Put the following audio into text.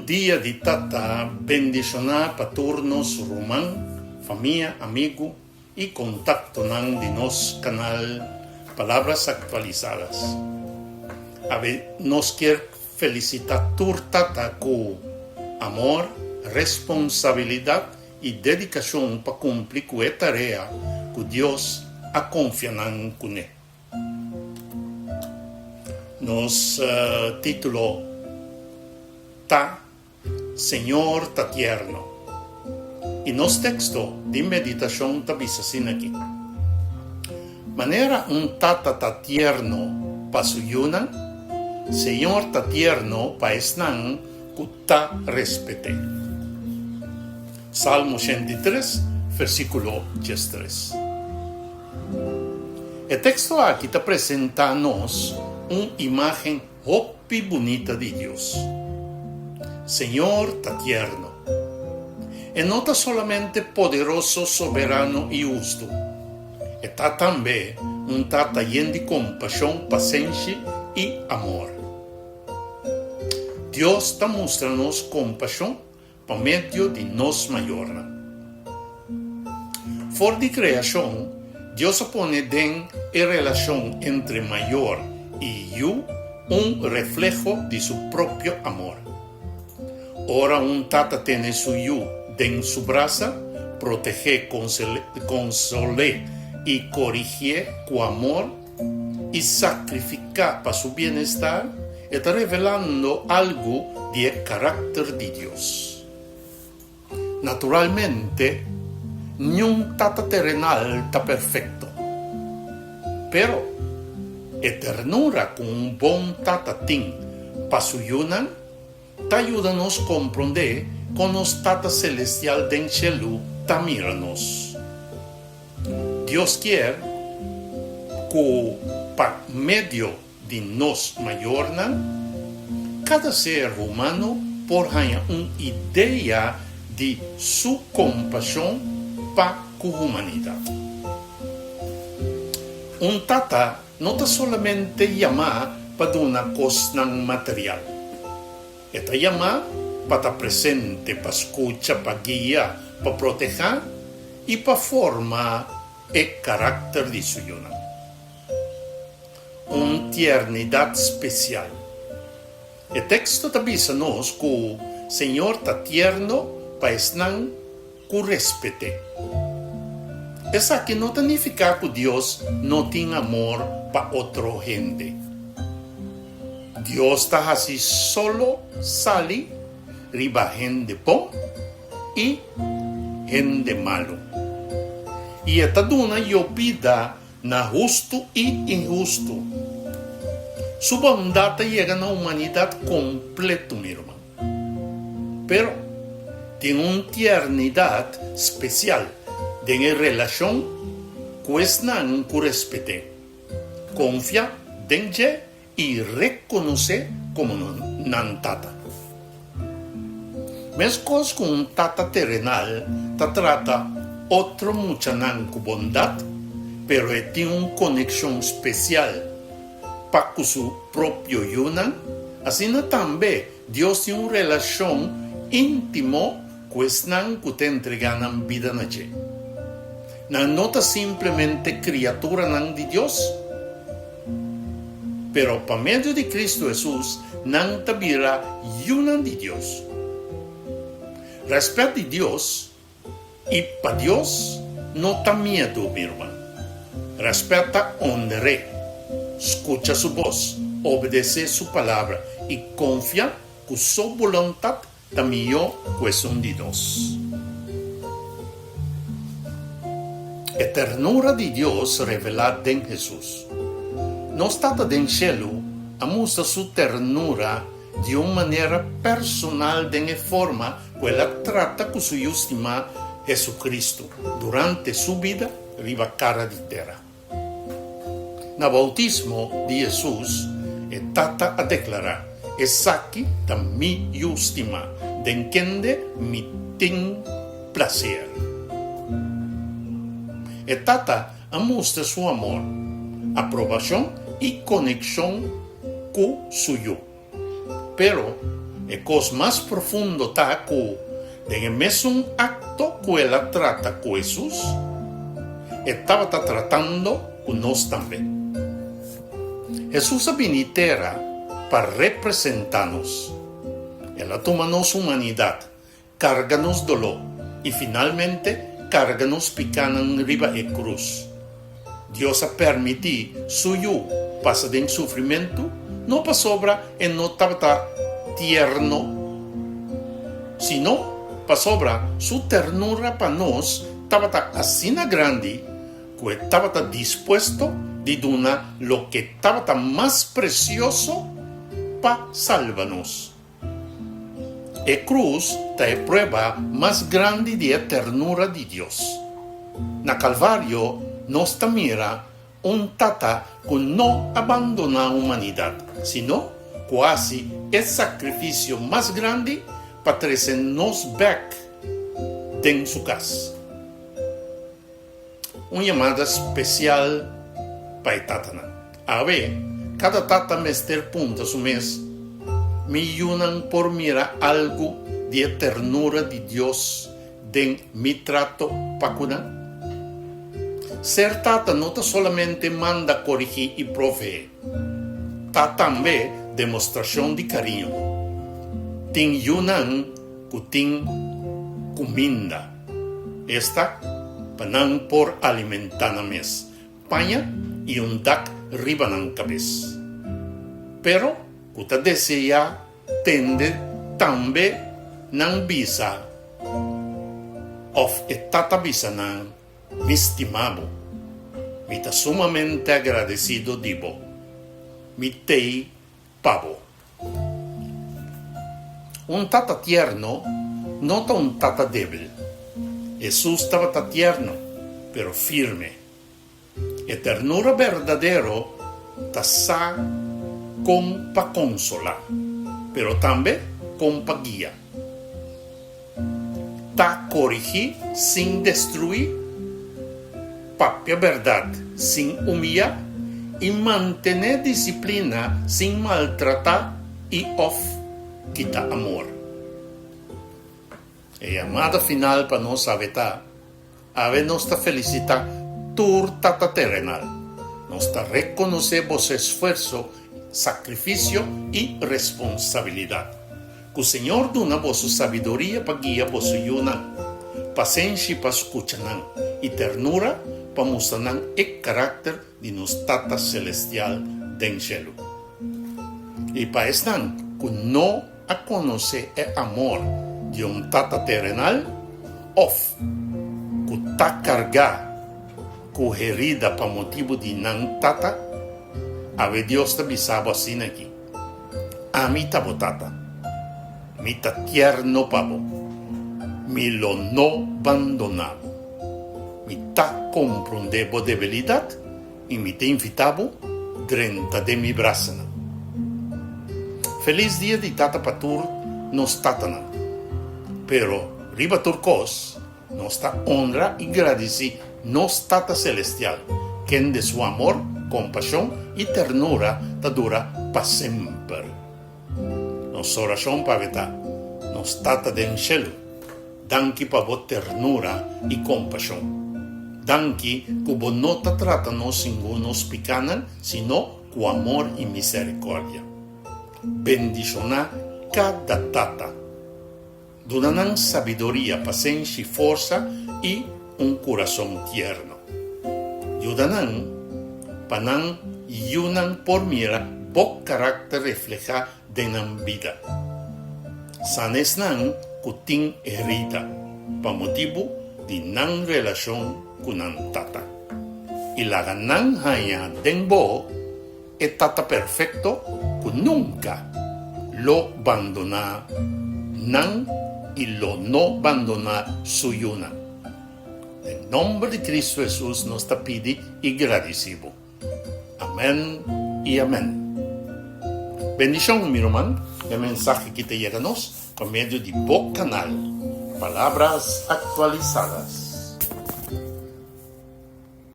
Un dia di tata bendishoná pa tur nos ruman, famia, amigu i kontaktonan di nos kanal Palabras Actualizadas. Awe nos kier felisitá tur tata ku amor, responsabilidat i dedikashon pa kumpli ku e tarea ku Dios a konfia nan kuné. Nos título ta Señor ta tierno i nos teksto di meditashon ta bisa asina aki, Manera un tata ta tierno pa su yunan, Señor ta tierno pa esnan ku ta respet'é. Salmo 83, versíkulo 13. E teksto aki ta presentá nos un imágen hopi bunita di Dios. Señor ta tierno. E no ta solamente poderoso, soberano i hustu. E ta tambe un Tata yen di kompashon, pasenshi i amor. Dios ta mustra nos kompashon pa medio di nos mayornan. For di kreashon, Dios a pone den e relashon entre mayor i yu un refleho di su propio amor. Ora un tata tene su yu den su brasa, protegé, konsol'é i korigié ku amor i sakrifiká pa su bienestar, E ta revelando algu di e karakter di Dios. Naturalmente, niun tata terenal ta perfekto. Pero, e ternura ku un bon tata tin pa su yunan ta yuda nos komprondé kon nos Tata selestial den shelu ta mira nos. Dios kier ku pa medio di nos mayornan, kada ser humano por haña un idea di Su kompashon pa ku humanidat. Un tata no ta solamente yamá pa duna kosnan material. E ta yamá pa ta presente, pa skucha, pa guia, pa protehá i pa forma e karakter di su yunan. Un tiernidat spesial. E teksto ta bisa nos ku Señor ta tierno pa esnan ku respet'é. Esaki no ta nifiká ku Dios no tin amor pa otro hende. Dios ta hasi solo sali riba hende bon i hende malu. I e ta duna yobida Na hustu i inhustu. Su bondat ta yega na humanidat kompleto, mi ruman. Pero, tin un tiernidat spesial den e relashon ku esnan ku respet'é, konfia den dje i rekonosé komo nan Tata. Meskos ku un tata terenal ta trata otro muchanan ku bondat, pero e tin un konekshon spesial pa ku su propio yunan, asina tambe Dios tin un relashon íntimo ku esnan ku ta entregá nan bida na dje. Nan no ta simplemente kriaturanan di Dios, pero pa medio di Kristu Hesus nan ta bira yunan di Dios. Rèspèt di Dios i pa Dios no ta miedu, mi ruman. Rèspèt ta onr'é, skucha su bos, obedesé su palabra i konfia ku su boluntat Ta mihó ku esun di nos. E ternura di Dios revelá den Hesus. Nos Tata den shelu a mustra su ternura di un manera personal den e forma ku el a trata ku su Yu stimá, Hesukristu, durante su bida riba kara di tera. Na boutismo di Hesus, e Tata a deklará, Esaki ta mi Yu stimá, den kende mi tin plaser. E Tata a mustra su amor, aprobashon i konekshon ku su Yu. Pero, E kos mas profundo ta ku den e mesun akto ku el a trata ku Hesus, e tabata tratando ku nos tambe. Hesus a bini tera pa representá nos. El a tuma nos humanidat, karga nos doló i finalmente karga nos pikánan riba e krus. Dios a permití su Yu pasa den sufrimentu no pasobra e no tabata tierno, sino pasobra su ternura pa nos tabata asina grandi ku e tabata dispuesto di duna loke tabata mas presioso pa salba nos. E krus ta e prueba mas grandi di e ternura di Dios. Na Kalvario nos ta mira un Tata ku no a bandoná humanidat, sino ku a hasi e sakrifisio mas grandi pa trese nos bèk den su kas. Un yamada spesial pa e tatanan. Awe, kada tata mester punta su mes, Mi yunan por mira algu di e ternura di Dios den mi trato pa ku nan? Ser tata no ta solamente manda, korigí i proveé. Ta tambe demostrashon di kariño. Tin yunan ku tin kuminda. Esta, pa nan por alimentá nan mes, paña i un dak riba nan kabes. Pero ku ta deseá tende tambe nan bisa òf e tata bisa nan, Mi stima bo. Mi ta sumamente agradesido di bo. Mi t'ei pa bo. Un tata tierno no ta un tata débil. Hesus tabata tierno, pero firme. E ternura berdadero ta sa kon pa konsolá, pero tambe kon pa guia. Ta korigí sin destruí, papia bèrdat sin humiyá i mantené disiplina sin maltratá i òf kita amor. E yamada final pa nos awe ta, Awe nos ta felisitá tur tata terenal. Nos ta rekonosé boso esfuerso, sakrifisio i responsabilidat. Ku Señor duna boso sabiduria pa guia boso yunan, pasenshi pa skucha nan i ternura pa mustra nan e karakter di nos Tata Selestial den shelu. I pa esnan ku no a konosé e amor di un tata terenal òf ku ta kargá ku herida pa motibu di nan tata, awe Dios ta bisa bo asina aki, Ami ta bo tata. Mi ta tierno pa bo. Mi lo no bandoná bo. Mi ta komprondé bo debilidat i mi ta invitá bo drenta den mi brasanan. Felis dia di tata pa tur nos tatanan. Pero riba tur kos, nos ta honra i gradisí nos Tata Selestial, kende su amor, kompashon i ternura ta dura pa semper. Nos orashon pa ta, Nos Tata den shelu, danki pa bo ternura i kompashon. Danki ku bo no ta trata nos singun nos pikánan, sino ku amor i miserikòrdia. Bendishoná kada tata. Duna nan sabiduria, pasenshi, forsa i un kurason tierno. Yuda nan pa nan yunan por mira bo karakter reflehá den nan bida. Sana esnan ku tin herida pa motibu di nan relashon ku nan tata, i laga nan haña den bo E Tata perfekto ku nunka lo bandoná nan i lo no bandoná su yunan. Den nomber di Kristu Hesus nos ta pidi i gradisí bo. Amèn i amèn. Bendishon, mi ruman, e mensahe ki ta yega nos pa medio di bo kanal Palabras Actualizadas.